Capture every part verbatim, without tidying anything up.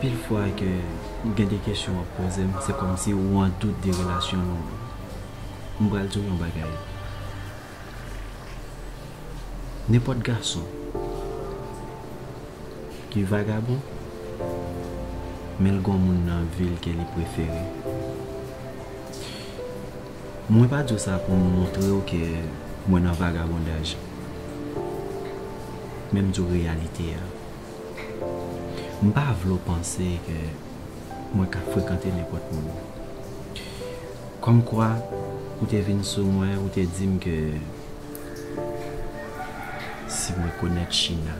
Pil fwa ke gen de kesyon w ap poze m, se kòmsi ou an dout de relasyon nou. M pral di w yon bagay. Nenpòt gason ki vagabon, men l gon moun nan vi l ke li prefere. Mwen pa di w sa pou m montre w ke mwen nan vagabondaj. Men m di w reyalite a. M pa vle w panse ke mwen ka frekante nenpòt moun. Kòmkwa, ou te vin sou mwen, ou te di m ke si mwen konèt China.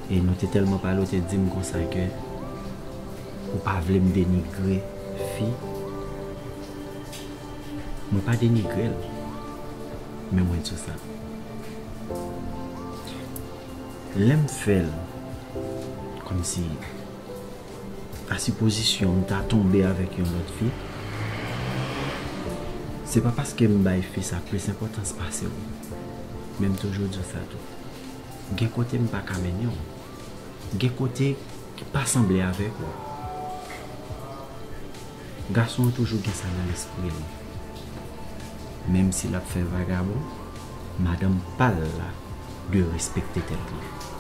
E nou te tèlman pale, ou te di m konsa ke ou pa vle m denigre fi. Mwen pa denigre l, men mwen di w sa. Lè m fè l, kòmsi a sipozisyon m ta tonbe avèk yon lòt fi, se pa paske m bay fi sa plis enpòtans pase w. Men m toujou di w sa tou. Gen kote m pa ka mennen w. Gen kote ki pa sanble avèk ou. Gason an toujou gen sa nan lespri l. Menm si l ap fè vagabon, madanm pa l la dwe respekte tèt li.